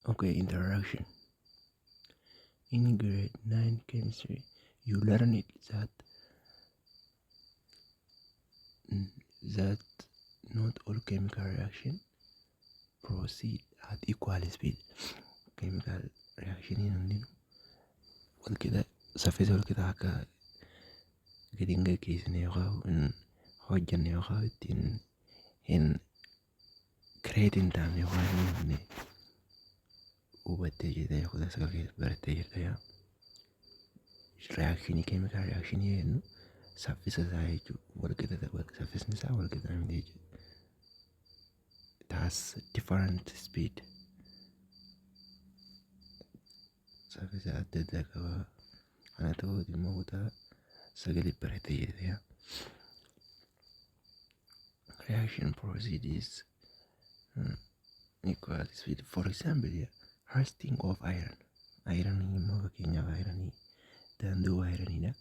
Okay, introduction. In grade 9 chemistry, you learned that not all chemical reaction proceed at equal speed. Chemical reaction hundinuu walqixa saffisa walqixa akka gadi hin gaggeessine yookaan hin hojjenne yookaan ittiin hin create hin taane yookaan hin uumne hubattee jirta, 19 keessa barattee jirta yaa. Reaction, chemical reaction jennu saffisa isaa jechuudha. Walqixa, saffisni isaa walqixa miti jechuudha. It has different speed. Saffisa adda addaa qaba. Kana ta'uuti immoo kutaa sagalii barattee jirta yaa. Reaction proceeds equal speed. For example, yeah, rusting of iron. Iron immoo fakkeenyaaf iron danda'u ironidha.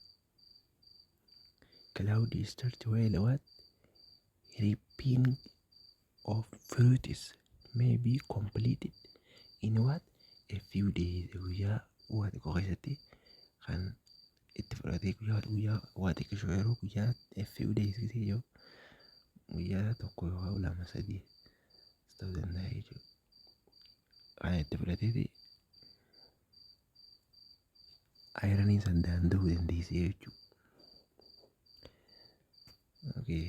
Cloud start while what ripening of fruits may be completed in what a few days, guyyaa waa xiqqoo keessatti kan itti fudhatee guyyaa waa xiqqishoo yeroo guyyaa a few days gisee jiru guyyaa tokko yookaan lama sadii ta'uu danda'a jechuudha. Kan itti fudhateeti ironii san danda'uu dandeessee jechuudha. Okay.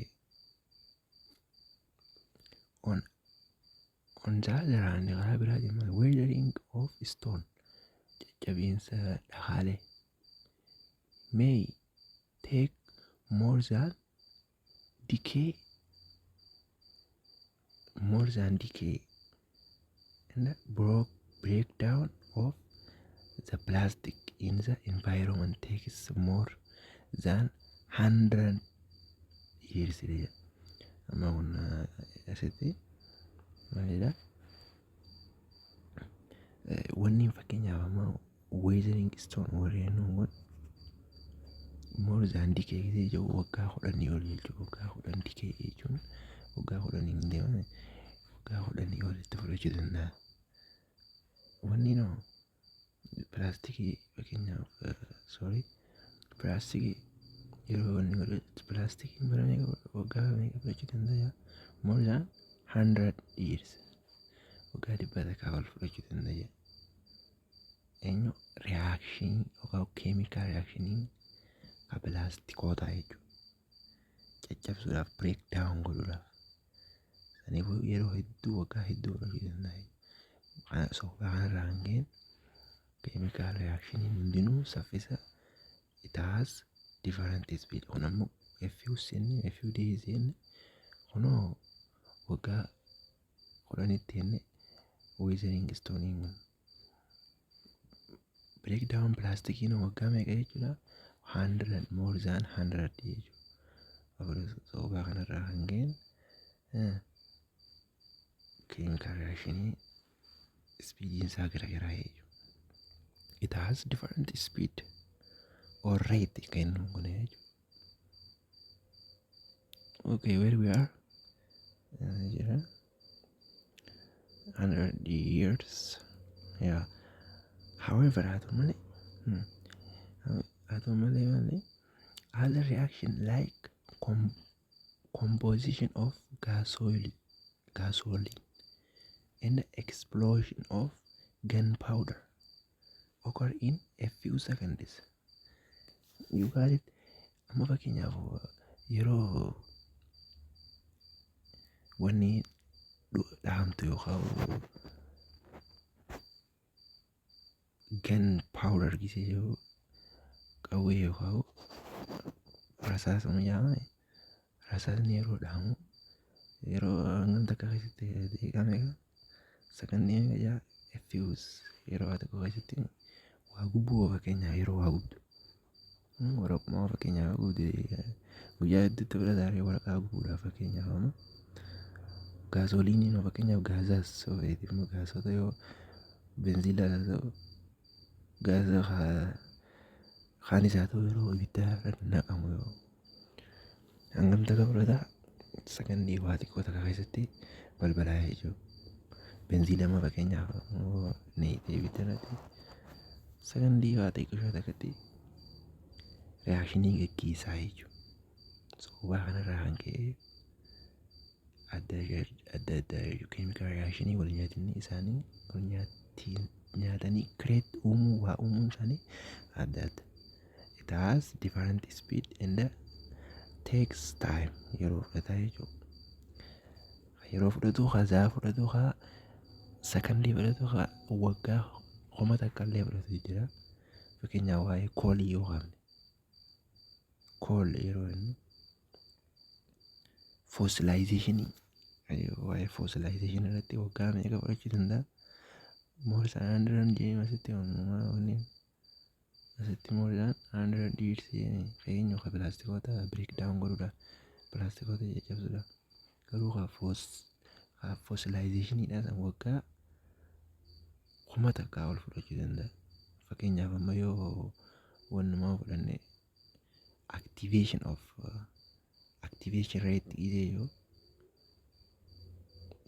On the other hand, karaa biraatiin maal, weathering of stone, caccabiinsa dhagaalee, may take more than decade and broke breakdown of the plastic in the environment takes more than 100 years. Amma kun asitti maalidha? Wanni fakkeenyaaf amma weathering stone warreen kun more than decade jedhu waggaa 10 ol jechuudha. Waggaa 10 decade jechuun waggaa 10 hin deeman, waggaa 10 ol itti fudhachuu danda'a. Wanni noo pilaastikii fakkeenyaaf, sorry, pilaastikii yeroo wanni godhu pilaastikiin bara meeqa, waggaa meeqa fudhachuu danda'a? More than 100 years, waggaa 100 ol fudhachuu danda'a. Eenyu reaction yookaan chemical reactioniin ka pilaastikootaa jechuudha. Caccabsuudhaaf, break down godhuudhaaf. Saniifuu yeroo hedduu, waggaa hedduu fudhachuu danda'a. Sababa kanarraa kan ka'e chemical reactioniin hundinuu saffisa, it has different speed. Kun ammoo a few jenne, a few days jenne, kunoo waggaa 10tti jenne. Weathering stone kun, breakdown pilaastikiin waggaa meeqa jechuudha? Hundred, more than hundred jechuudha. Sababa kanarraa kan ka'e chemical reactionii speediin isaa garagaraa jechuudha. It has different speed or rate kennu kun jechuudha. Okay, where we are? Jira 100 years, yeah. However, haa ta'u malee other reaction like composition of gasoline and explosion of gunpowder occur in a few seconds. You got it? Amma fakkeenyaaf yeroo wanni dhahamtu yookaan gun powder gisee yeroo qawwee yookaan rasaasa jedhama, rasaasni yeroo dhahamu yeroo hangam takka keessatti, daqiiqaa meeqa, sakandii meeqa jaa, a few yeroo haa tokko keessatti waa gubbuu, fakkeenyaaf yeroo waa gubdu waraquma fakkeenyaaf gubde guyyaa hedduutti fudhata waraqaa gubuudhaaf. Fakkeenyaaf amma gaasooliiniin, fakkeenyaaf gaazaas immoo gaasota yoo benziilaa haa ta'u, gaasa kaanis haa ta'u, yeroo ibidda naqamu yoo hangam takka fudhata? Sakandii waa xiqqoo takka keessatti balbalaa jechuudha. Benziila amma fakkeenyaaf Ibidda irratti sakandii waa xiqqishoo takkatti reactionii gaggeessaa jechuudha. Sababa kanarraa kan ka'e adda adda addaa jechuudha. Chemical reactionii wal nyaatinni isaanii wal nyaatanii create uumuu, waa uumuun isaanii adda adda. It has different speed and takes time, yeroo fudhataa jechuudha. Yeroo fudhatu, haa fudhatu, haa sakandii fudhatu, haa waggaa 1000 illee fudhatu jira. Fakkeenyaaf, waa'ee coalii yoo kaafne, coal yeroo inni fossilizationii, waa'ee fossilizationii irratti waggaa meeqa fudhachuu danda'a? More than 100 jedhee asitti, wanni asitti more than 100 years fakkeenyu ka pilaastikoota break down godhuudha, pilaastikoota caccabsuudha. Garuu ka fossilizationiidha san waggaa 1000 ol fudhachuu danda'a. Fakkeenyaaf, amma yoo wannumaa fudhanne, activation of activation rate gisee yoo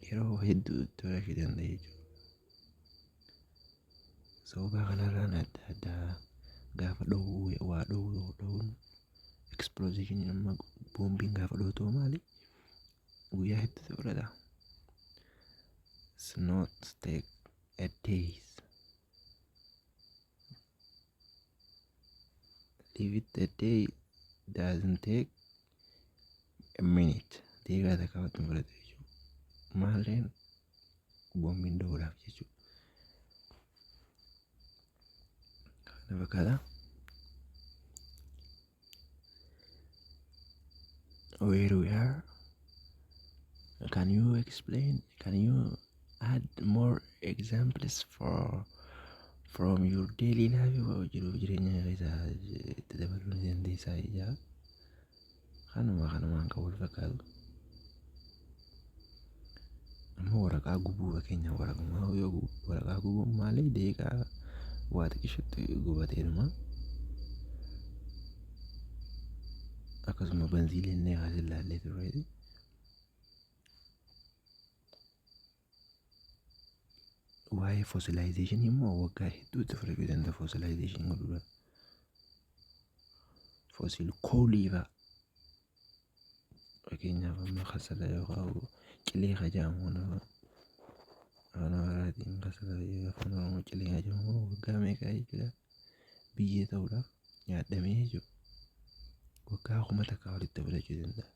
yeroo hedduu itti fudhachuu danda'a jechuudha. Sababa kanarraan adda addaa gaafa dhoowuu, waa dhoowuu, dhoowuun explosion, amma boombiin gaafa dhootu maali, guyyaa hedduutu fudhata. It's not take a days. Leave it a day, doesn't take a minute. Daqiiqaa takka walitti fudhatu jechuudha. Maalleen boombiin dhoowuudhaaf jechuudha. Kana fakkaata. Where we are, can you explain, can you add more examples for from your daily life? Jiruuf jireenya keessaa itti dabaluu ni dandeessaa ijaa kanuma kanumaan kan wal fakkaatu. Amma waraqaa gubuu, fakkeenyaaf, waraqaa yoo waraqaa gubuun maali, daqiiqaa waa xiqqishutti gubateedhuma. Akkasuma banziilii illee as ilaallee turreeti. Waa'ee fossilizationii immoo waggaa hedduutti fudhachuu danda'a fossilization godhuudhaaf. Fossil coalii fa'a. Fakkeenyaaf, amma kasala yookaan cilee ka jedhamu kana, afaan Amaaraatiin kasala, afaan Oromoo cilee ka jedhamu kun waggaa meeqa jechuudha, biyyee ta'uudhaaf nyaadhamee jechuudha. Waggaa 1000 walitti fudhachuu danda'a.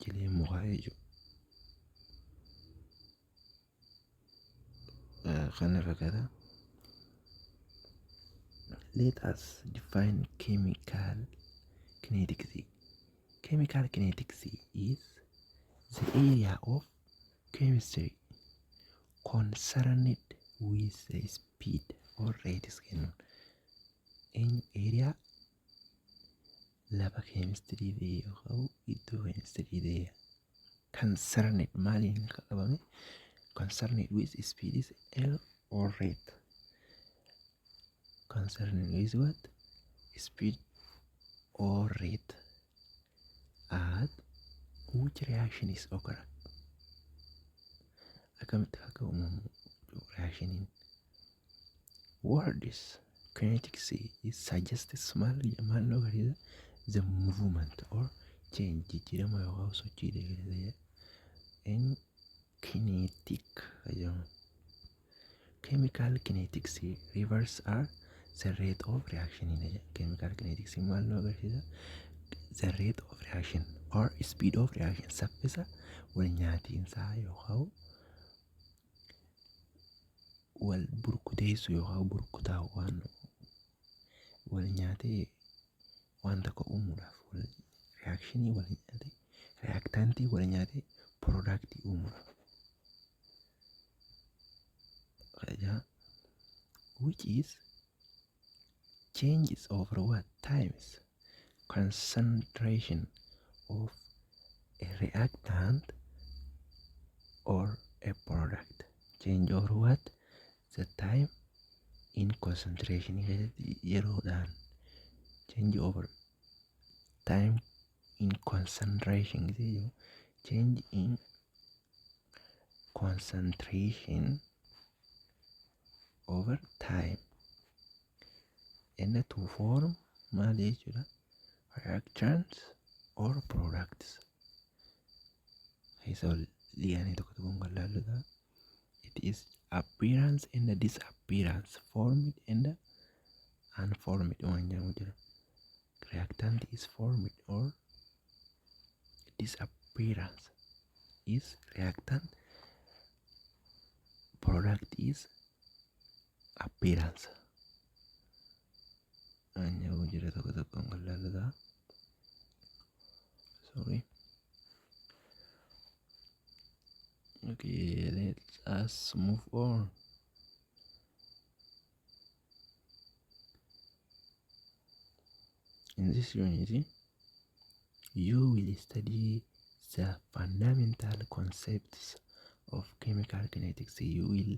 Cileen mukaa jechuudha. Kana fakkaata. Let us define chemical kinetics. Chemical kinetics is the area of chemistry concerned with the speed or rates kennuun. Eenyu area lafa keemistirii ta'e yookaan iddoo keemistirii ta'e concerned maaliin qabame, concerned with speed is L or rate, concerned with what speed or rate at which reaction is occur, akkamitti akka uumamu reactioniin. Words kinetics is suggests maal maal nu agarsiisa? The movement or change, jijjiirama yookaan sochii agarsiisa. Eenyu kinetic jedhamu. Chemical kinetics refers are the rate of reaction jedha. Chemical kinetics maal nu agarsiisa? The rate of reaction or speed of reaction, saffisa wal nyaatiinsaa yookaan wal burkuteessu yookaan burkutaa, waan wal nyaatee waan tokko uumuudhaaf, wal reactionii wal nyaatee, reactantii wal nyaatee productii uumuudhaaf. Which is changes over what times concentration of a reactant or a product, change over what the time in concentration keessatti yeroodhaan, change over time in concentration gisee jiru, change in concentration Over time and to form maal jechuudha? Reactants or products keessa ol dhiyaanii tokko tokkoon kan laallu. It is appearance and disappearance, formed and unformed waan jedhamu jira. Reactant is formed or disappearance is reactant, product is appearance waan jedhamu jira, tokko tokkoon kan laallu ta'a. Sorry. Okay, let us move on. In this unit, you will study the fundamental concepts of chemical kinetics. You will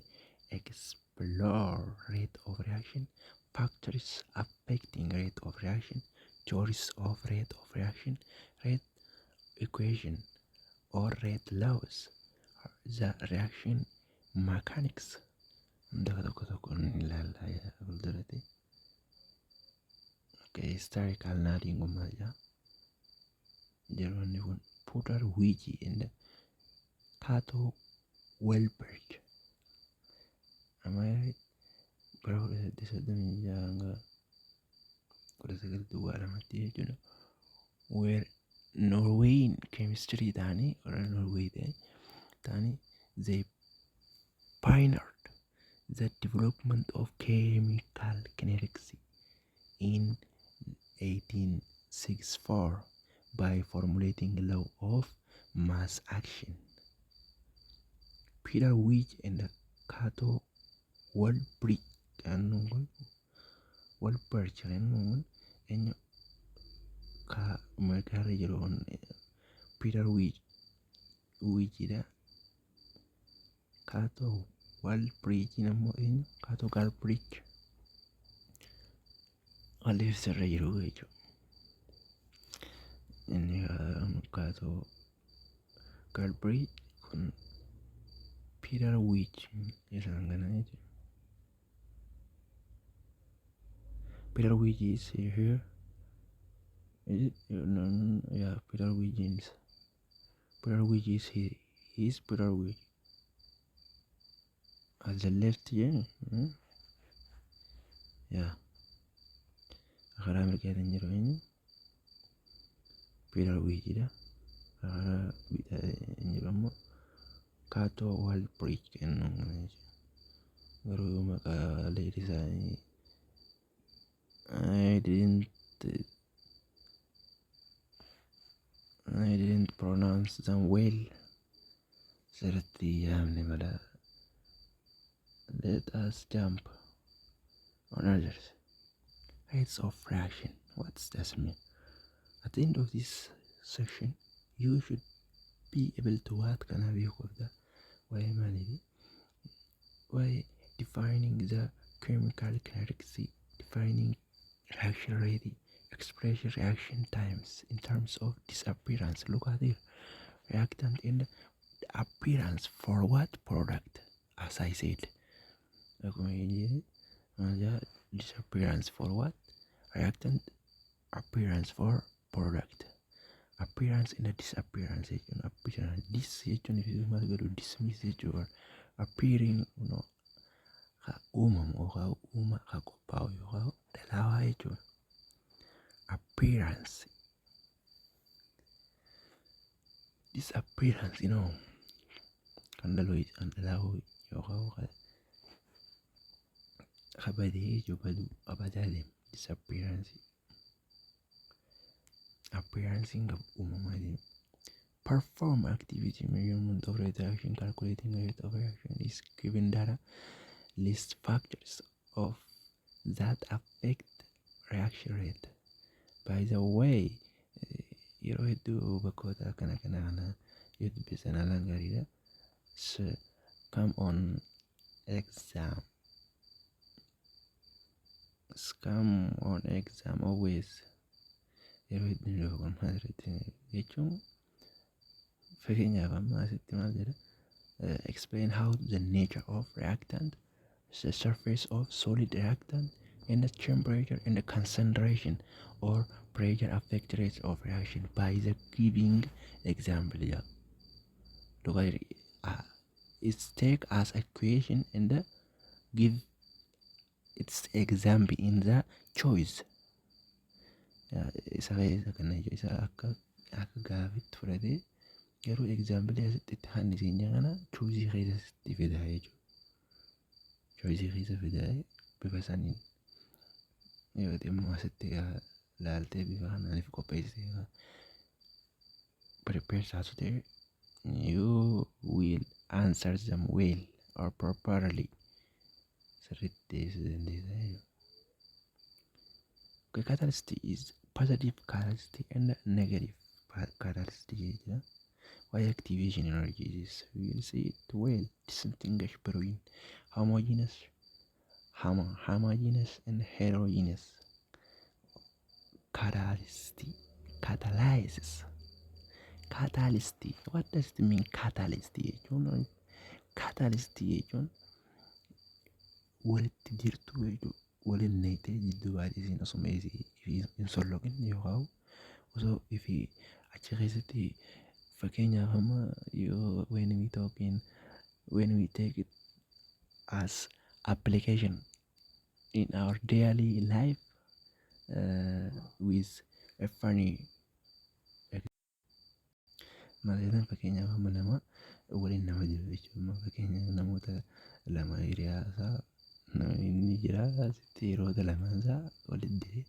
explore rate of reaction, factors affecting rate of reaction, theories of rate of reaction, rate equation or rate laws, the reaction mechanics. Hunda tokko tokkoon ilaallaa fuulduratti. Okay, historical noting kun maal jedha? Yeroonni kun Peter Waage and Cato Wahlberg. Am I right? Bara 1836 hanga 1902tti jechuudha. Were Norwegian chemistry ta'anii, warra Norway ta'e ta'anii, they pioneered the development of chemical kinetics in 1864 by formulating law of mass action. Peter Waage and Cato Wahlberg kun, Wahlberg kun eenyu? Ka mirgaarra jiru kun Peter Waageidha. Cato Wahlberg ammoo eenyu? Cato Wahlberg qilleensarra jiru jechuudha. Inni Cato Wahlberg kun Peter Waage isaan kana jechuudha. Peter Waage is here. Is it? No, yeah, Peter Wiggins. Peter Waage is here. He's Peter Waage. At the left here. Hmm? Yeah. Karaa mirgaatiin jiru eenyu? Peter Waageidha. Karaa bitaatiin jiru ammoo Cato Wahlberg kennuun kana jechuudha. Garuu maqaalee isaanii I didn't pronounce them well. Sirriitti yaamne mala. Let us jump on others. Rates of reaction. What's that mean? At the end of this section, you should be able to what? Kana beekuu qabda. Waa'ee maaliiti? Waa'ee defining the chemical kinetics, defining reaction rate, expression reaction times in terms of disappearance. Look at here. Reactant and appearance for what? Product. As I said. Akkuma jedhe maal jedha? Disappearance for what? Reactant, appearance for product. Appearance and disappearance jechuun, appearance dis jechuun maal godhu, dismiss jechuudha. Appearing no ka uumamu yookaan uuma ka qophaa'u yookaan dalaawaa jechuudha. Appearance, disappearance, kan dhaloo kan dalaawuu yookaan ka badee jechuudha, baduu badaa deemu disappearance. Appearance kan uumamaa deemu. Perform activity measurement of rate reaction, calculating rate of reaction is given data, list factors of that affect reaction rate. By the way, yeroo hedduu bakkoota akkana kana kana yoo dubbisan haalaan gaariidha. So, come on exam. Come on exam always. Yeroo hedduu ni dhufa asirratti jechuun, fakkeenyaaf amma asitti maal jedha? Explain how the nature of reactant The surface of solid reactant and the temperature and the concentration or pressure affect rates of reaction by the giving example. Yeah. Look at it. It's take as equation and give its example in the choice. Isa kana isa akka gaafitti fudhatee garuu example asitti itti hannisiin kana choice keessatti fidaa jechuudha. Choice keessa fidaa bifa saniin yoo ta'e immoo asitti laaltee bifa kanaaniif qopheessitee prepare taatu ta'e, you will answer them well or properly, sirriitti deebisuu dandeessa jechuudha. Okay, catalyst is positive catalyst and negative catalyst jechuudha. Why activation energy is, we will see it well, distinguish between homogeneous and heterogeneous catalyst. Catalysis, catalyst, what does it mean? Catalyst jechuun, catalyst jechuun walitti dirtuu jechuudha. Waliin neetee jidduu baatee isiin osuma isii hin solloqin yookaan osoo ifii achi keessatti. Fakkeenyaaf amma yoo when we talking, when we take it as application in our daily life with a funny maal, fakkeenyaaf amma nama waliin nama jiru jechuudha. Fakkeenyaaf namoota lama hiriyaa isaa inni jira asitti, hiriyoota lamaan isaa walitti diree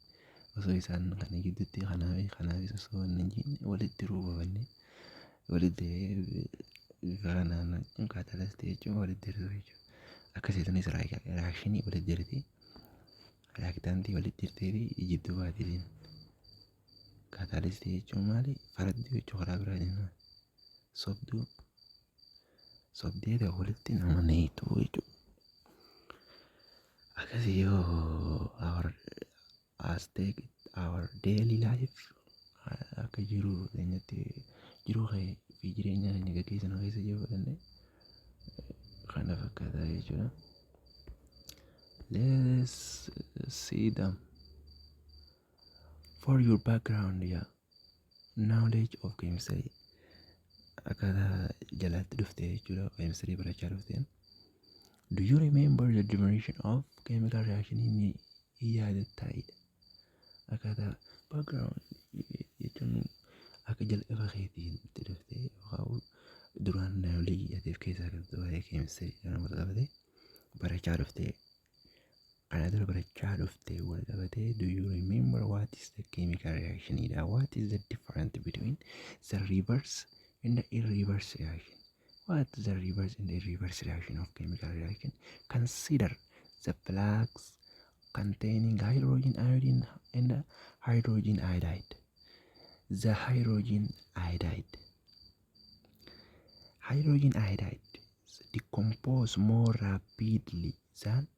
osoo isaan kana gidduutti kanaa fi kanaafis osoo hin jenne walitti diruu baafannee walitti diree bifa kanaan catalyst jechuun walitti diruu jechuudha. Akkasiinis reactionii walitti dirtee, reactantii walitti dirtee fi jidduu baatiin. Catalystii jechuun maali? Faradduu jechuu karaa biraatiin sobduu, sobdee walitti nama neetu jechuudha. Akkasii yoo our as take our daily life, akka jiruu keenyatti, jiruu fi jireenya keenya gaggeessinu keessa yoo fudhanne kana fakkaata jechuudha. Let's see them for your background, yeah. Knowledge of chemistry, akkaataa jalaatti dhufte jechuudha, chemistry barachaa dhufteen. Do you remember the definition of chemical reaction? Ni yaadattaa'idha. Akkaataa background jechuun akka jalqaba keetiin itti dhufte yookaan duraan knowledge ati of keessaa qabdu waa'ee chemistry kana wal qabate barachaa dhufte, kana dura barachaa dhufte wal qabatee, do you remember what is the chemical reaction idha? What is the difference between the reverse and the irreverse reaction? What is the reverse and the irreverse reaction of chemical reaction? Consider the flasks containing hydrogen, iodine and hydrogen iodide. The hydrogen iodide decompose more rapidly than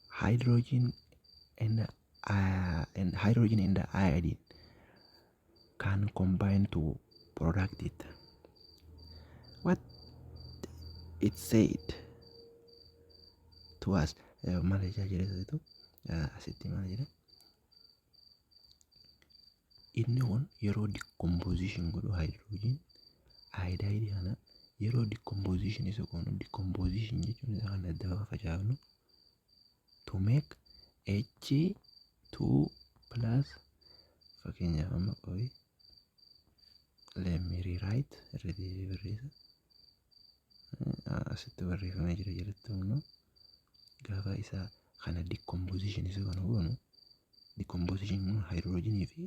hydrogen and hydrogen and iodine can combine to product it. What it said to us, maal jechaa jira isitu asitti? Maal jedha inni kun? Yeroo decomposition godhu, hydrogen iodide kana yeroo decomposition isa goonu, decomposition jechuun isa kana adda facaafnu to make H2 plus. Fakkeenyaaf amma qoyi, let me rewrite, irra deebi'ee barreessa. Asitti barreeffamee jira jalatti immoo. Gaafa isa kana decomposition isa kana goonu, decomposition kun hydrogenii fi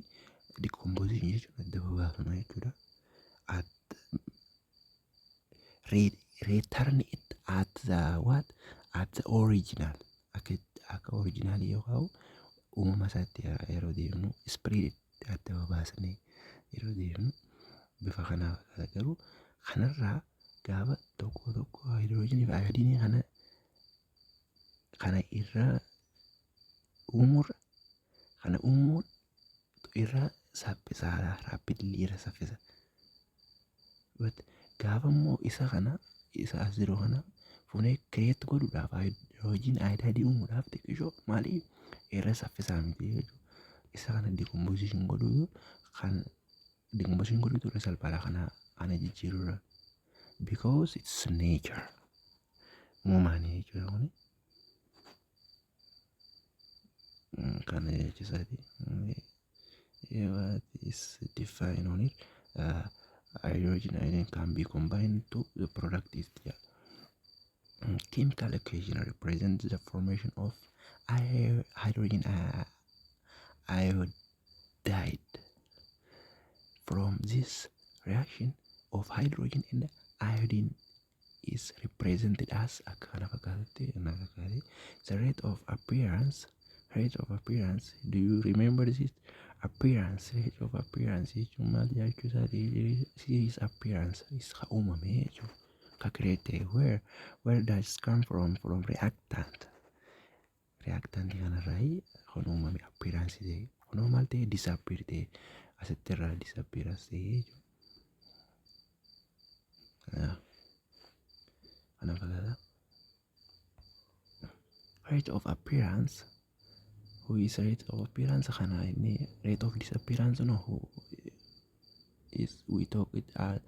decomposition jechuun adda babaafama jechuudha. At return it at the what, at the original, akka original yookaan uumama isaatti yeroo deemnu, spread adda babaasnee yeroo deemnu bifa kanaa. Garuu kanarraa gaafa tokko tokko hydrogenii fi iodinii kana irraa uumuurra, kana uumuun irra saffisaadha, rapidly irra saffisa. But gaafa immoo isa kana, isa as jiru kana Fuunee create godhuudhaaf, hydrogen iodide uumuudhaaf xiqqishoo maali irra saffisaa miti jechuudha. Isa kana decomposition godhuutu, kan decomposition godhuutu irra salphaadha kana jijjiirurra. Because it's nature. Uumamaan jechuudha kuni. Kana jechuusaati. What is defined on it? Hydrogen iodine can be combined to the product is the chemical equation represents the formation of hydrogen iodide. From this reaction of hydrogen and iodine is represented as akka kana fakkaatutti kana fakkaate. The rate of appearance, rate of appearance, do you remember this appearance? Rate of appearance jechuun maal jechuu isaati? Series appearance is ka uumame jechuudha, ka create. Where does come from? Reactant. Reactant kanarraa kan uumame appearance ta'e kunoo maal ta'e? Disappear ta'e. Asitti irraa disappearance ta'e jechuudha. Kana fakkaata. Rate of appearance, who is rate of appearance kana inni rate of disappearance, no, who is we talk it as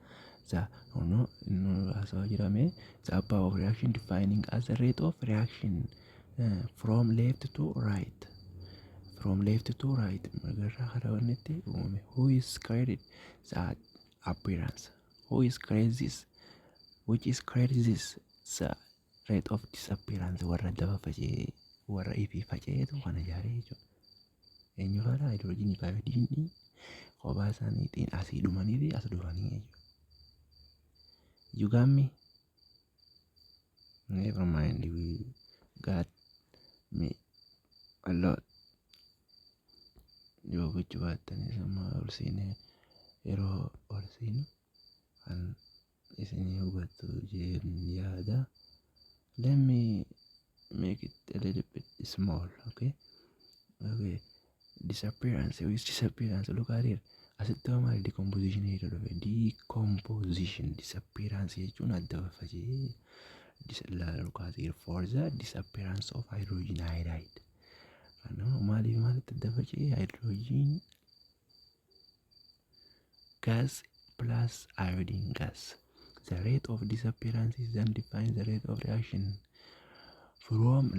the no no haasawaa jirame. The above reaction defining as the rate of reaction from left to right, from left to right, mirgarraa karaa wannitti uumame. Who is created the appearance? Who is created this? Which is created this? The rate of disappearance. Warra daba faca'ee, warra ifii faca'eetu kana ijaaree jechuudha. Eenyu faadha? Hydrogenii fi iodinii kophaa isaaniitiin asii dhumanii fi as dhufanii jechuudha. You got me? Never mind, we got me a lot. Yoo gochuu baattanis amma ol seenee, yeroo ol seenu kan isinii hubattu jeen yaada. Let me make it a little bit small, okay? Okay. Disappearance, is disappearance. Look at it. Asitti hoo maali? Decomposition jedhu dhufe. Decomposition, disappearance jechuun adda baffacee. Look at here, for the disappearance of hydrogen iodide. Kanaaf maaliif maalitti adda faca'ee? Hydrogen gas plus iodine gas. The rate of disappearance is then defines the rate of reaction from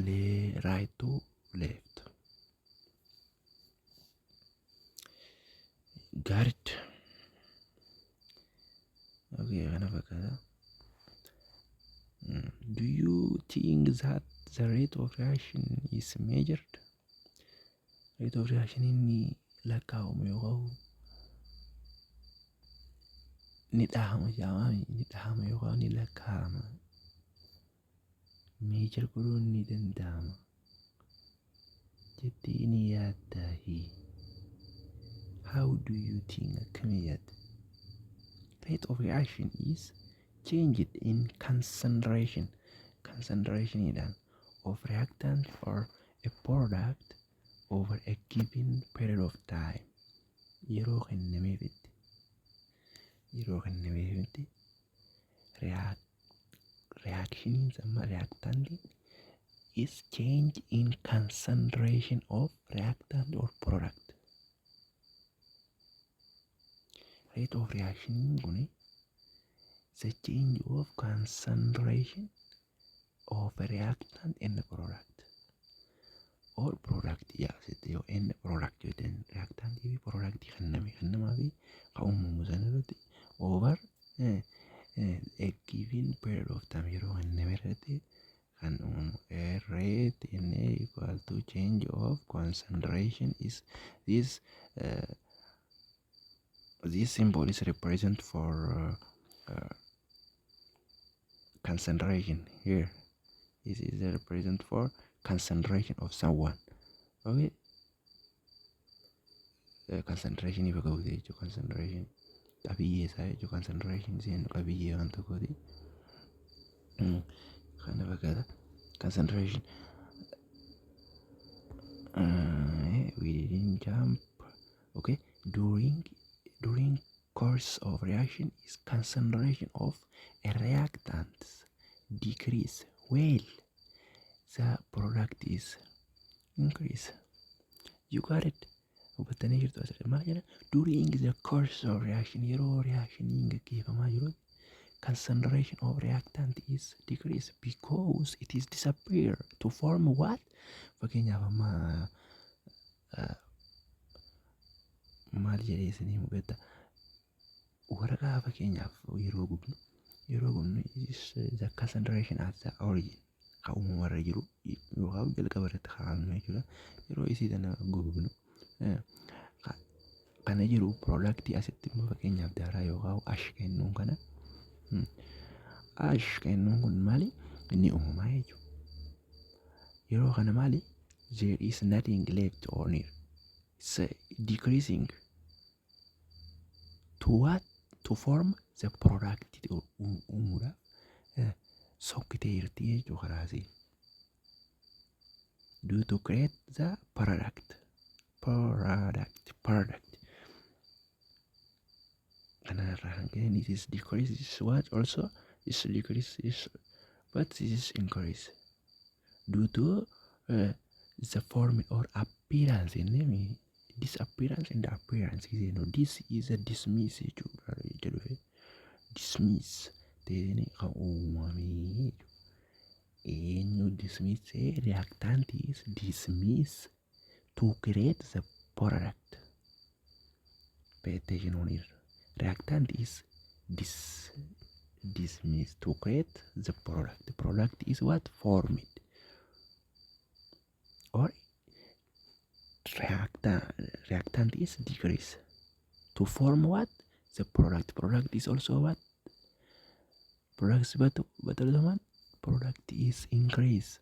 right to left. Got it? Okay, kana fakkaata. Do you think that the rate of reaction is measured? Rate of reaction inni lakkaa'amu yookaan ni dhahama jedhama, ni dhahama yookaan ni lakkaa'ama. Measure godhuun ni danda'ama jettee ni yaaddaahi? How do you think? Akkamii yaadda? Rate of reaction is changed in concentration, concentrationidhaan, of reactant or a product over a given period of time. Yeroo kennameefitti, yeroo kennameefitti reactioniin amma reactantiin is change in concentration of reactant or product. Rate of reaction kun the change of concentration of reactant and product or product. Yaa, asitti yoo and product jedhan, reactantii fi product kenname kennamaa fi kan uumamu sana irratti over a given period of time, yeroo kenname irratti kan uumamu. A rate in equal to change of concentration is this. This symbol is represent for concentration here. This is a represent for concentration of someone, okay? Concentration bakka buute jechuudha. Concentration qabiyyee isaa jechuudha. Concentration seenu qabiyyee waan tokkooti. Kana fakkaata concentration. We didn't jump, okay? During course of reaction is concentration of a reactants decrease. Well, the product is increase. You got it. Hubattanii jirtu asirratti maal jedha? During the course of reaction, yeroo reactioniin gaggeeffamaa jiru, concentration of reactant is decrease because it is disappear to form what? Fakkeenyaaf amma maal jedhee isinii hubetta? Waraqaa fakkeenyaaf yeroo gubnu is the concentration at the origin, kan uumamarra jiru yookaan jalqaba irratti kaa'amnu jechuudha. Yeroo isii tana gubnu kana jiru product asitti immoo fakkeenyaaf daaraa yookaan ash kennuun kana, ash kennuun kun maali? Inni uumamaa jechuudha. Yeroo kana maali? There is nothing left on it. It's decreasing to what? To form the product uumuudhaaf sokkitee jirti jechuudha karaasii. Due to create the product. Product. Product. Kanarraa kan ka'e it is decrease is what also is decrease is, but this is increase due to the form or appearance inni disappearance and appearance you know. This is a dismiss jechuudha jedhu dismiss ta'een kan uumamee jechuudha. Eenyu dismiss? Reactant is dismiss to create the product. Pay attention on it. Reactant is dismissed to create the product. The product is what? Formed or reactant is decrease to form what? The product. Product is also what? Products, but also what? Product is increase.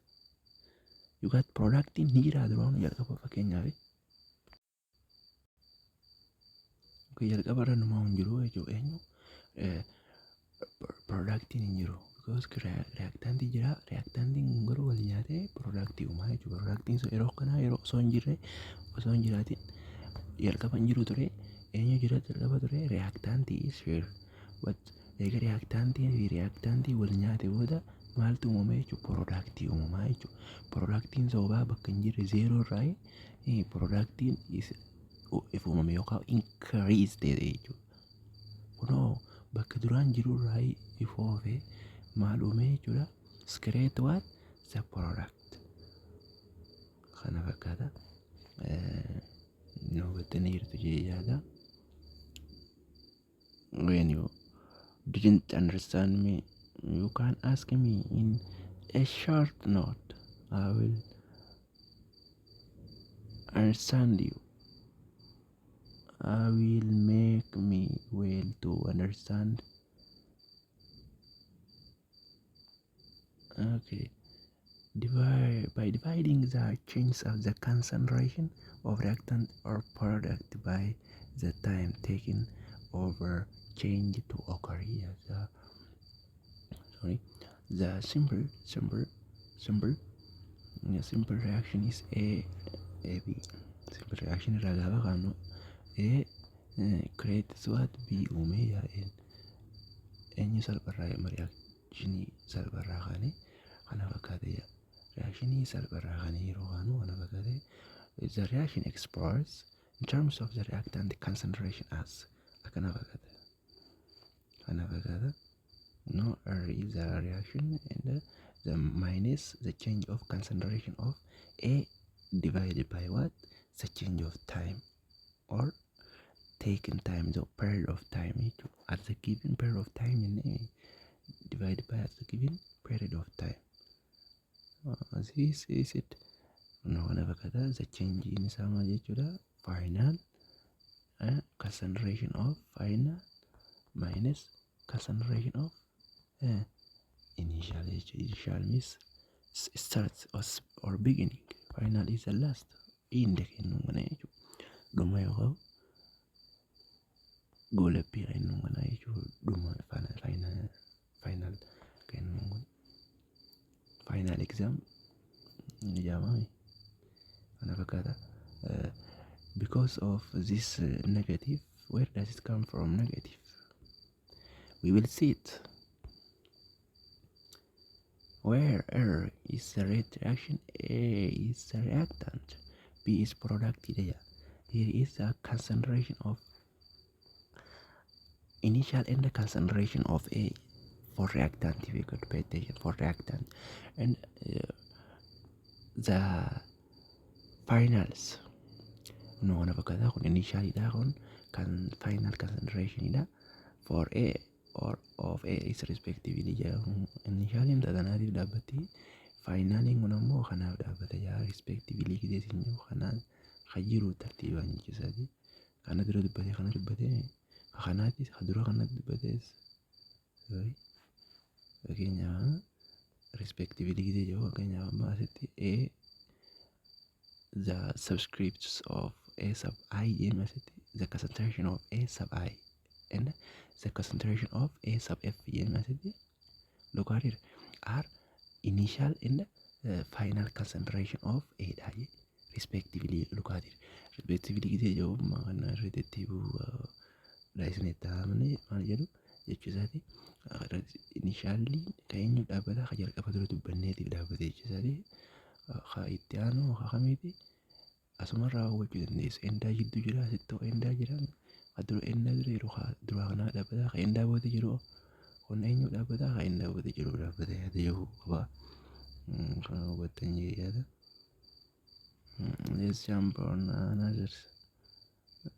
You got product ni jira duraan jalqaba. Fakkeenyaaf jalqaba irra numaa hin jiru jechuudha. Eenyu productiin hin jiru because reactantii jira. Reactantiin kun garuu wal nyaatee productii uumaa jechuudha. Productiin sun yeroo kanaa yeroo osoo hin jirre, osoo hin jiraatin jalqaba hin jiru ture. Eenyu jira jalqaba ture? Reactantii is here, but eega reactantii fi reactantii wal nyaate booda maaltu uumame jechuudha? Productii uumamaa jechuudha. Productiin sababaa bakka hin jirre zero irraa productiin if uumame yookaan increase ta'e jechuudha. Kunoo bakka duraan jiru irraa ifoofe maal uume jechuudha? Create what? The product. Kana fakkaata. Nu hubattanii jirtu jedhee yaada. When you didn't understand me, you can ask me in a short note. I will understand you. I will make me well to understand. Okay. Divide, by dividing the change of the concentration of reactant or product by the time taken over change to occur here. The, sorry, the simple reaction is A A B. Simple reaction irraa gaafa kaanu A creates what? B uume yaa'een eenyu salpharraa reactionii salpharraa kaane kana fakkaate. Reactionii salpharraa kaane yeroo kaanu kana fakkaate. The reaction expressed in terms of the reactant concentration as akkana fakkaata, kana fakkaata. No, R is the reaction and the minus the change of concentration of A divided by what? The change of time or taken time, the period of time jechuudha. At the given period of time jennee divided by at the given period of time. This is it. No, kana fakkaata. The change in isaa maal jechuudha? Final concentration of final minus concentration of initial jechuudha. Initial means start or beginning. Final is the last end kennu kana jechuudha. Dhuma yookaan goolabbii kennu kana jechuudha. Dhuma final kennu kun final exam ni jedhama. Kana fakkaata. Because of this negative, where does it come from, negative? We will see it. Where R is the rate reaction, A is the reactant, B is product jedha. Here is the concentration of initial and the concentration of A for reactant, if you could pay attention, for reactant, and the finals no kana fakkaata. Kun initialidha, kun kan final concentration dha for A or of A is respectively jedhamu. Initialiin tanaatiif dhaabbatti, finaliin kun ammoo kanaaf dhaabbata jaa. Respectively gisee isin jiru kanaan kan jiru tartiibaan jechuusaati. Kana dura dubbate, kana dubbate, kanaatis ka dura kanatti dubbates. Sorry, fakkeenyaaf respectively gisee jiru, fakkeenyaaf amma asitti A, the subscripts of A sub I jennee, asitti the concentration of A sub I and the concentration of A sub F jennee, asitti look at here are initial and final concentration of A dha respectively. Look at here, respectively gisee jiru kana irra deddeebi'uu dha isinitti haamne maal jedhu jechuu isaati. Initially kan eenyu dhaabbata? Ka jalqaba dura dubbanneetiif dhaabbate jechuu isaati. Ka itti aanu ka kamiiti? Asumarraa hubachuu dandeessu. Endaa jidduu jira, asitti endaa jira. Ka dura endaa dura jiru ka dura kanaa dhaabbata, ka endaa booda jiru kun eenyu dhaabbata? Ka endaa booda jiru dhaabbata yaada jiru qaba. Kana hubattan jedhee yaada. Let's jump on another.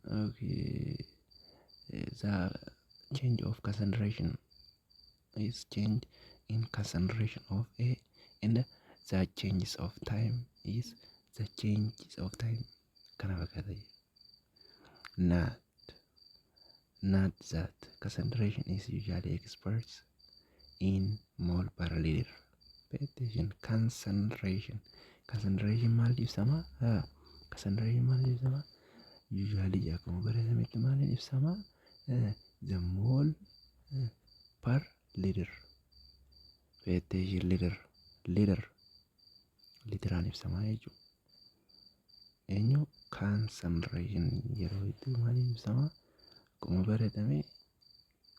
Okay, the change of concentration is change in concentration of A, and the changes of time is the changes of time. Kana fakkaata. Not that concentration is usually expressed in mole per liter. Pay attention, concentration. Concentration maal ibsama? Concentration maal ibsama? Usually akkuma baratametti maaliin ibsama? The mole per liter. Pay attention, liter, liter, litiraan ibsama jechuudha. Eenyu? Concentration yeroo hedduu maaliin ibsama? Akkuma baratame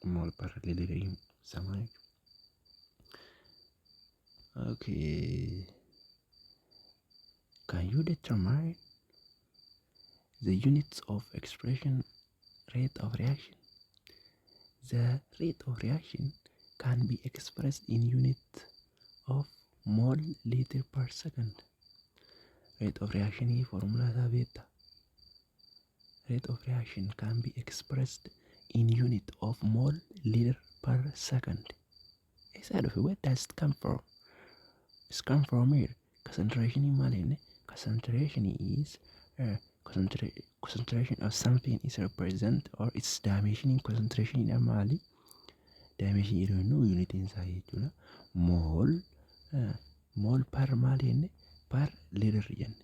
mole per liter ibsama jechuudha. Okay. Can you determine the units of expression rate of reaction? The rate of reaction can be expressed in unit of mole liter per second. Rate of reaction formula isaa beekta. Rate of reaction can be expressed in unit of mole liter per second. Eessaa dhufe? Where does it come from? It's come from here. Concentration maal jenne? Concentration is concentration of something is represent or its dimension. Concentration dha maali? Dimension yeroo jennu unitiin isaa jechuudha. Mole per maal jenne? Per liter jenne.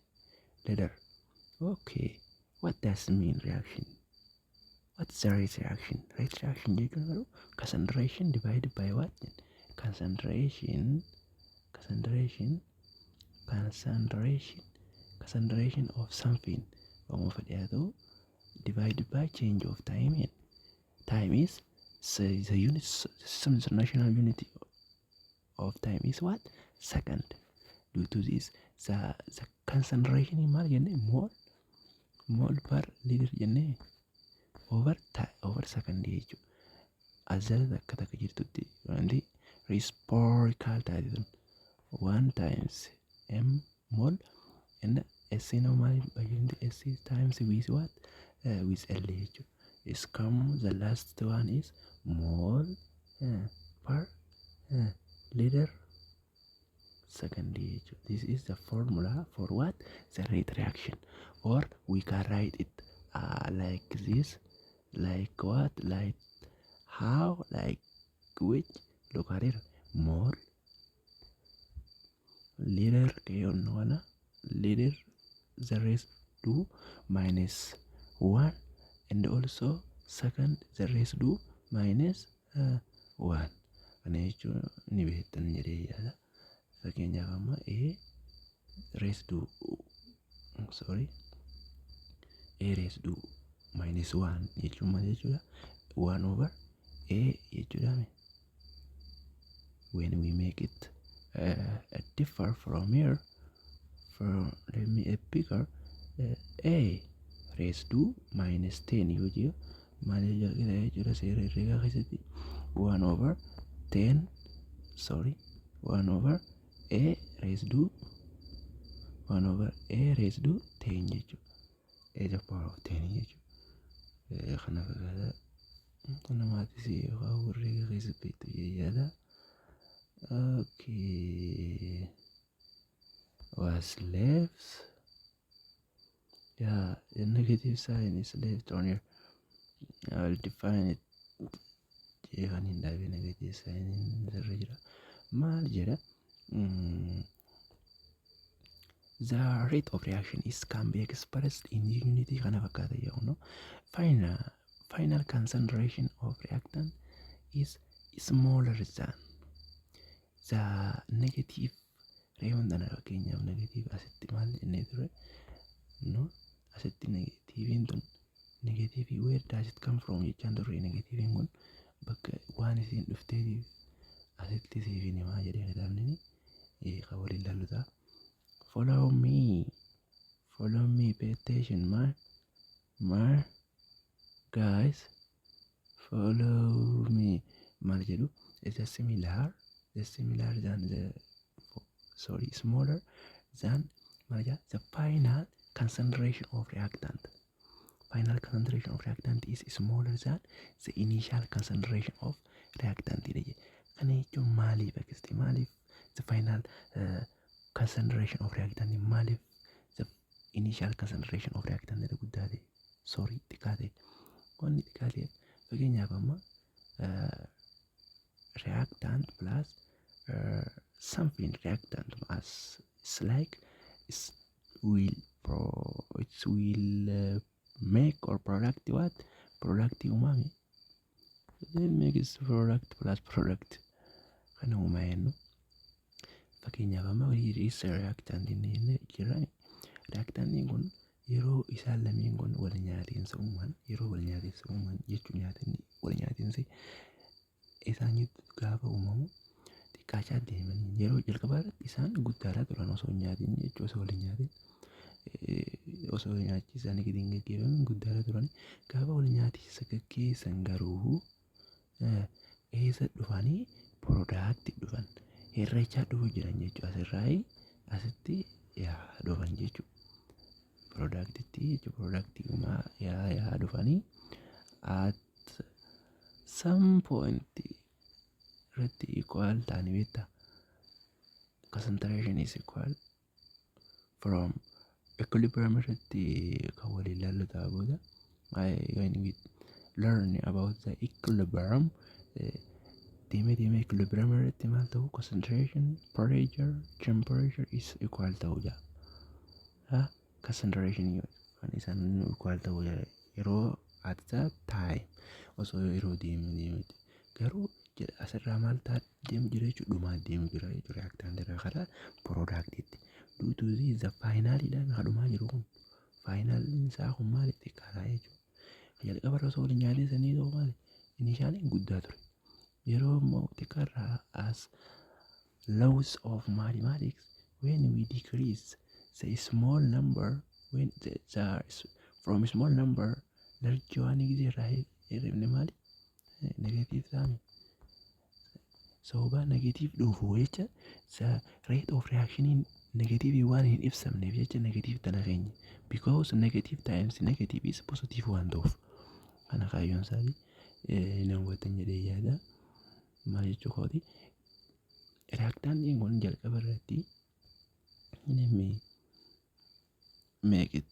Liter. Okay. What does mean reaction? What's the rate reaction? Rate reaction jechuun garuu concentration divided by what? Concentration, concentration, concentration, concentration of something waanuma fedhe haa ta'u divided by change of time. Time is the unit, some international unit of time is what? Second. Due to this, the concentration maal jenne? Mole per liter jenne over over second jechuudha. As jala takka takka jirtutti wanti reciprocal taate tun one times m mole and s normally by s times with what? With l jechuudha. Is come the last one is mole per liter second jechuudha. This is the formula for what? The rate reaction. Or we can write it like this, like what? Like how? Like which? Look at it, mole liter kana liter the raised to minus 1 and also second the raised to minus 1. Kana jechuun ni beektan jedhee yaada. Fakkeenyaaf amma a raised to, sorry, a raised to minus 1 jechuun maal jechuudha? 1 over a jechuudha. When we make it Differ from here, from, let me a bigger, a raised to minus 10 yoo jiru maal jechuudha? Seera herreegaa keessatti 1 over 10, sorry, 1 over a raised to 1 over a raised to 10 jechuudha. A the power of 10 jechuudha. Kana fakkaata. Namaatis yookaan herreega keessatti beektu yaada. Okay, was left. Yeah, the negative sign is left on here. I will define it. Kan hin dhaabee negative sign irra jira. Maal jedha? The rate of reaction is can be expressed in unit kana fakkaata jedhu, no? Final concentration of reactant is smaller than the negative. Reefuun tana fakkeenyaaf negative asitti maal jennee ture, no? Asitti negatiiviin tun, negative, where does it come from jechaan turre. Negatiiviin kun bakka waan isiin dhufteetiif asitti siif himaa jedhee kitaabni kan waliin ilaallu ta'a. Follow me, follow me, pay attention, my guys, follow me. Maal jedhu? Is a similar, the similar than the, sorry, smaller than maal jedha? The final concentration of reactant, final concentration of reactant is smaller than the initial concentration of reactant jedhe. Kana jechuun maaliif akkasitti, maaliif the final concentration of reactant, maaliif the initial concentration of reactant irra guddaa ta'e, sorry, xiqqaa ta'e? Wanni xiqqaa ta'eef, fakkeenyaaf amma reactant plus something, reactant as it's like it's will pro it will make or product, what product uumame? Then make it product plus product kana uumaa jennu. Fakkeenyaaf amma here is reactant inni jennee jira. Reactantiin kun yeroo isaan lameen kun wal nyaatiinsa uuman, yeroo wal nyaatiinsa uuman jechuun nyaatinni wal nyaatiinsi isaan gidduu gaafa uumamu xiqqaachaa deemanii, yeroo jalqabaa irratti isaan guddaadha turan osoo hin nyaatin jechuu, osoo wal hin nyaatin, osoo nyaachi isaanii gadi hin gaggeeffamin guddaadha turan. Gaafa wal nyaatiinsa gaggeessan garuu eessa dhufanii? Product dhufan, hirrachaa dhufuu jiran jechuudha. Asirraa asitti yaa dhufan jechuudha. Productitti jechuudha. Product uumaa yaa dhufanii at some point irratti equal ta'anii beektaa? Concentration is equal from equilibrium irratti kan waliin ilaallu ta'a booda. When we learn about the equilibrium, deemee deemee equilibrium irratti maal ta'u? Concentration, pressure, temperature is equal ta'uu jaa. Concentration kan isaan equal ta'uu jaa yeroo at that time, osoo yeroo deemu deemutti garuu asirraa maal ta'a deemu jira jechuudha? Dhumaa deemu jira jechuudha, reactant irraa karaa productitti. Due to this, the finalidhaan kan dhumaa jiru kun, finaliin isaa kun maali? Xiqqaadha jechuudha. Jalqaba irra osoo waliin nyaatee sanii ta'u maali? Initialiin guddaa ture. Yeroo immoo xiqqaarraa, as laws of mathematics, when we decrease the small number, when the from small number large waan gisee irraa hir'ifne maali? Negative ta'ami. Sababa negative dhufu jecha, the rate of reaction negative waan hin ibsamneef jecha negative tana keenya, because negative times negative is positive waan ta'uuf. Kana kaayyoon isaatii hin hubattan jedhee yaada. Maal jechuu kooti? Reactantiin kun jalqaba irratti, let me make it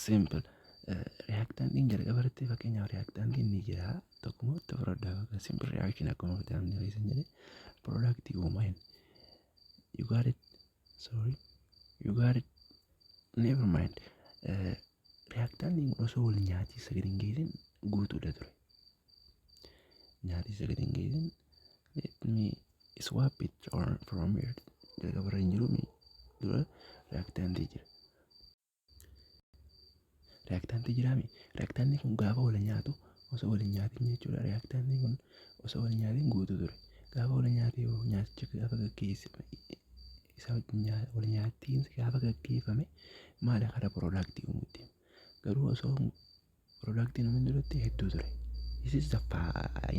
simple, reactantiin jalqaba irratti, fakkeenyaaf reactantiin ni jira tokkuma itti fudhadhaa, bakka simple reaction akkuma kitaabni keessan jedhe product uumaa hin. You got it? Sorry, you got it? Never mind. Reactantiin kun osoo wal nyaatiisa gadi hin geessin guutuudha ture. Nyaatiisa gadi hin geessin. Let me swap it or from here. Jalqaba irra hin jiru, dura reactantii jira. Reactantii jiraami. Reactantiin kun gaafa wal nyaatu, osoo wal hin nyaatin jechuudha. Reactantiin kun osoo wal nyaatin guutuu ture. Gaafa wal nyaatee nyaaticha gaafa gaggeessame, isa wal nyaattiinsi gaafa gaggeeffame maali karaa productii uumutti. Garuu osoo productiin uumin duratti hedduu ture. This is the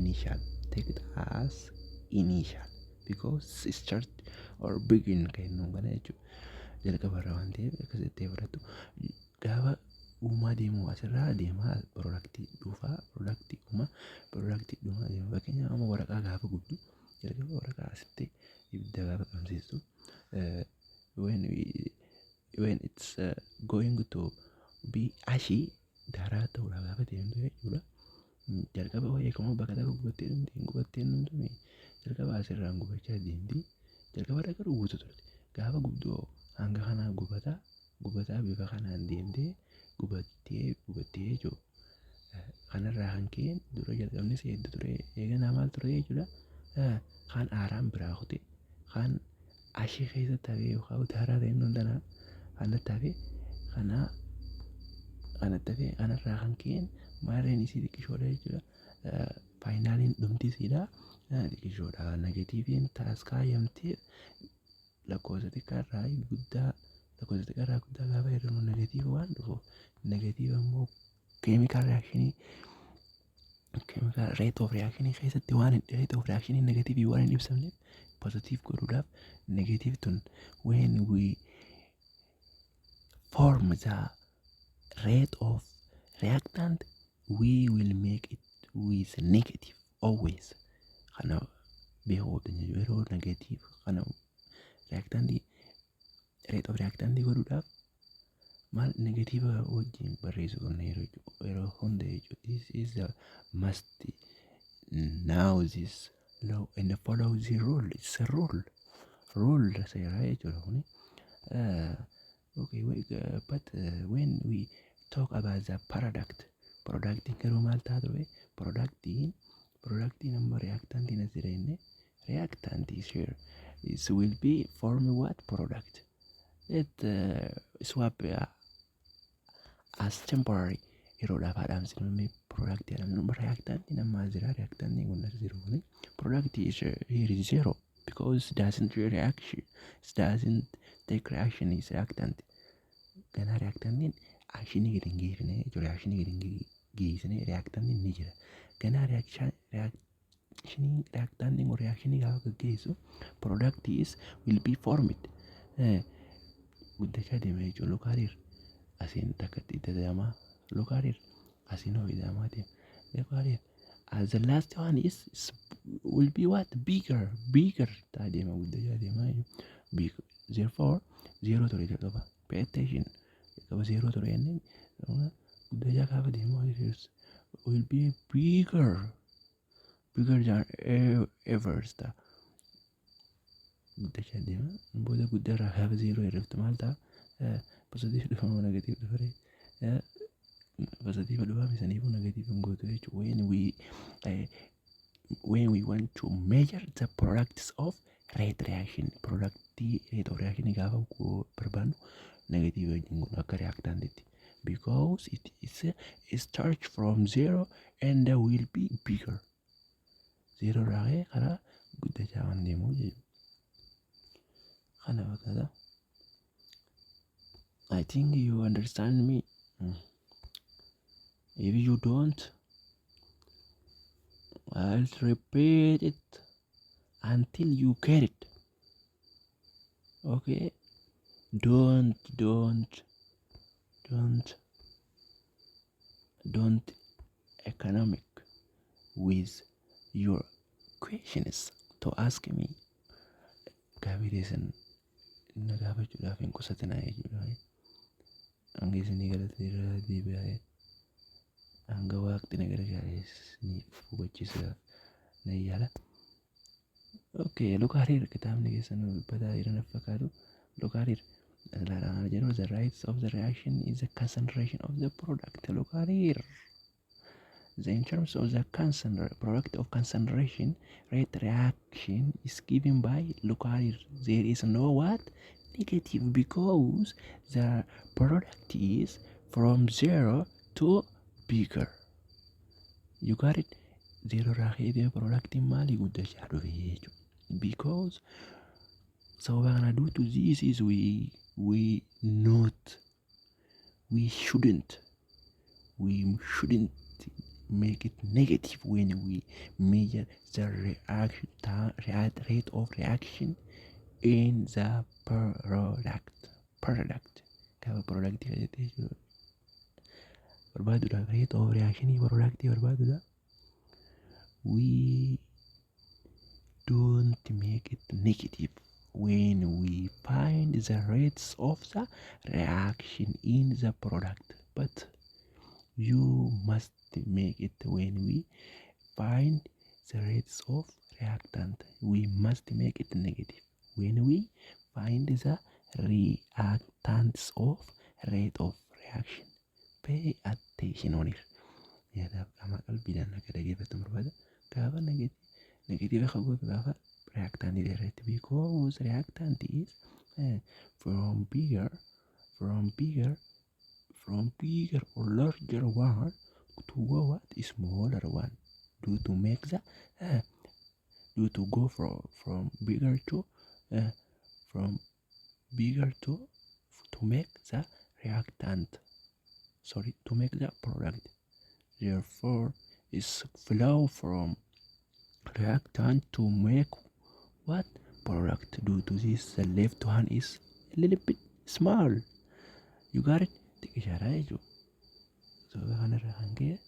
initial. Take it as initial because it start or begin kennuun kana jechuudha. Jalqaba irraa waan ta'eef akkasitti fudhattu. Gaafa uumaa deemuu asirraa deemaa productii dhufaa, productii uumaa, productii dhumaa deema. Fakkeenyaaf, amma waraqaa gaafa gubdu, jalqaba waraqaa asitti ibidda gaafa qabsiistu, when it's going to be ashy, daaraa ta'uudhaaf gaafa deemtu jechuudha. Jalqaba wayii akkuma bakka takka gubattee dhumti hin gubattee dhumtu, jalqaba asirraan gubachaa deemti. Jalqaba irra garuu guutuu turte. Gaafa gubdu hanga kanaa gubataa gubataa bifa kanaan deemtee gubattee gubattee jechuudha. Kanarraa kan ka'e dura jalqabni hedduu ture, eeganaa maal ture jechuudha. Kan aaraan biraa kute, kan ashii keessatti hafee yookaan daaraa ta'e inni hundanaa kanatti hafee, kana kanatti hafee, kanarraa kan ka'e maarreen isii xiqqishoodha jechuudha. Finaliin dhumti isiidha xiqqishoodha. Negativeiin taas kaayamtee lakkoofsa xiqqaarraa guddaa, lakkoofsa xiqqaarraa guddaa gaafa jedhamu negative waan dhufuuf, negative immoo chemical reactionii, chemical rate of reactionii keessatti waan rate of reactionii negative waan hin ibsamneef, positive godhuudhaaf negative tun, when we form the rate of reactant, we will make it with negative always. Kana beekuu qabdan jechuudha. Yeroo negative kana reactantii rate of reactantii godhuudhaaf maal negative wajjin barreessuu qabna yeroo hunda jechuudha. This is the must now this law and follow the rule. It's a rule seeraa jechuudha kuni. Okay, wait, but when we talk about the product, productiin garuu maal ta'a ture? Productiin amma reactantiin as jira jenne, reactant is here, it will be form what? Product. It swap as temporary, yeroodhaaf haadhaamsinu product jedhamnu. Reactantiin amma as jira, reactantiin kun as jiru kuni product is here is zero because it doesn't reaction, it doesn't take reaction, is reactant. Ganaa reactantiin actionii gadi hin geessine jechuudha. Reactionii gadi hin geessine. Reactantiin ni jira. Ganaa reactionii, reactantiin kun reactionii gaafa gaggeessu product is will be formed. Guddachaa deema jechuudha. Look at here, asiin takkatti itti deemaa. Look at here, asiin hoo deemaa deema. Look at here, as the last one is will be what? Bigger, bigger ta'a deema, guddachaa deema jechuudha. Big, therefore zero ture jalqaba. Pay attention, jalqaba zero ture inni, guddachaa gaafa deemu will be bigger, bigger than ever ta'a, guddachaa deema. Booda guddaa gaafa zero hir'iftu maal ta'a? Positive dhufa moo negative dhufa ree? Positive dhufa saniifuu negative hin gootu jechuudha. When we want to measure the products of rate reaction, product rate of reaction gaafa barbaannu negative wajjin kun akka reactantitti because it is it starts from zero and will be bigger. Zero irraa ka'ee karaa guddachaa waan deemuuf jechuudha. Kana fakkaata. I think you understand me. If you don't, I'll repeat it until you get it. Okay? Don't, don't, don't economic with your questions to ask me. Gaafii teessan na gaafachuudhaaf hin qusatinaa jechuudha. Hanga isinii galate irra deebi'aa, hanga waaqni na gargaare isiniif hubachiisuudhaaf nan yaala. Okay, look at here, kitaabni keessan dubbataa jiran fakkaatu. Look at here. Ilaalaa jedhu, the rates of the reaction is the concentration of the product. Look at here. The in terms of the product of concentration rate reaction is given by, look at here, there is no what? Negative, because the product is from zero to bigger. You got it? Zero irraa ka'ee productiin maalii guddachaa dhufe jechuudha. Because sababa kana due to this is we not we shouldn't make it negative when we measure the reaction rate of reaction in the product. Gaafa product keessatti jechuudha barbaaduudhaaf, rate of reaction product barbaaduudhaaf, we don't make it negative when we find the rates of the reaction in the product, but you must make it when we find the rates of reactant. We must make it negative when we find the reactants of rate of reaction. Pay attention on it. Yaadaaf qaama qalbiidhaan akka dhaggeeffattu barbaada. Gaafa negative akka gootu gaafa reactant irratti, because reactant is from bigger or larger one to go what smaller one, due to make the due to go from bigger to make the reactant, sorry, to make the product. Therefore is flow from reactant to make what product. Due to this, the left one is a little bit small. You got it? Xiqqishaadha jechuudha. Sababa kanarraa kan ka'e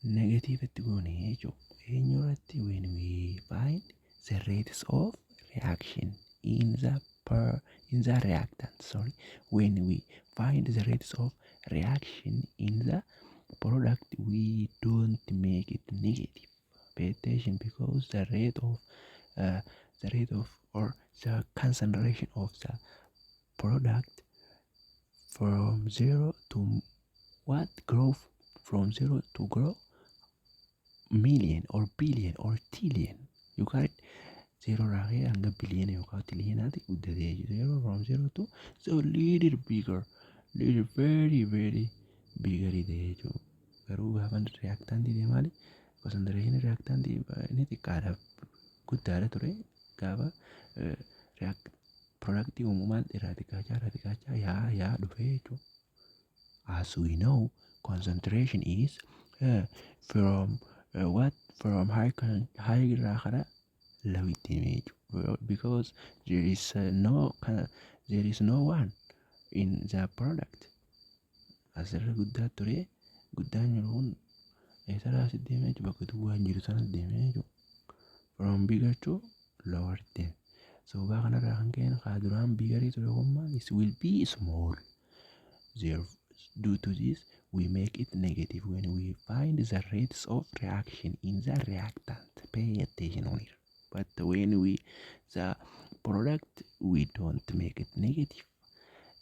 negative itti goone jechuudha. Eenyu irratti? When we find the rates of reaction in the reactant, sorry, when we find the rates of reaction in the product, we don't make it negative. Pay attention, because the rate of or the concentration of the product from zero to what grow, from zero to grow million or billion or trillion. You got it? Zero irraa ka'ee hanga biliyoona yookaan triliyoonaatti guddatee jechuudha. Zero, from zero to so little bigger, little very very bigger ta'e jechuudha. Garuu gaafa reactantii ta'e maali? Concentration reactantii inni xiqqaadha, guddaadha ture. Gaafa productii uumamaan irraa xiqqaachaa irraa xiqqaachaa yaa yaa dhufee jechuudha. As we know, concentration is from what from high high irraa kara low itti himee jechuudha. Because there is no one in the product. Asirra guddaa ture, guddaan jiru kun eessarraa asitti deemee jechuudha? Bakka duwwaan jiru sanas deemee jechuudha. From bigger to lower deeme. Sababa kanarraa kan ka'e kaa duraan biggerii ture kun maal it will be small. There, due to this, we make it negative when we find the rates of reaction in the reactant. Pay attention on it. But when we the product, we don't make it negative.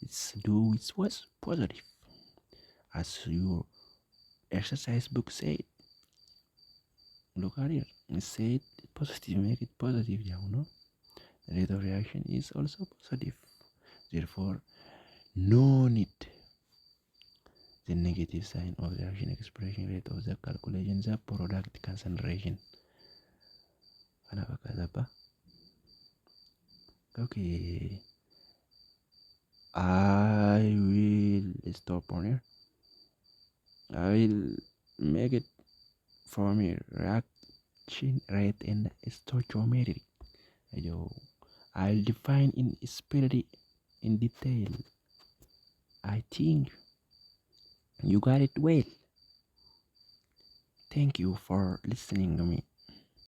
It's do it was positive. As your exercise book said. Look at it. It said positive, make it positive, yeah, no? The rate of reaction is also positive. Therefore, no need the negative sign of the reaction expression rate of the calculation the product concentration. Kana fakkaata abbaa. Okay. I will stop on here. I will make it from here. Reaction rate and stoichiometry. I'll define in spirit in detail. I think you got it well. Thank you for listening to me.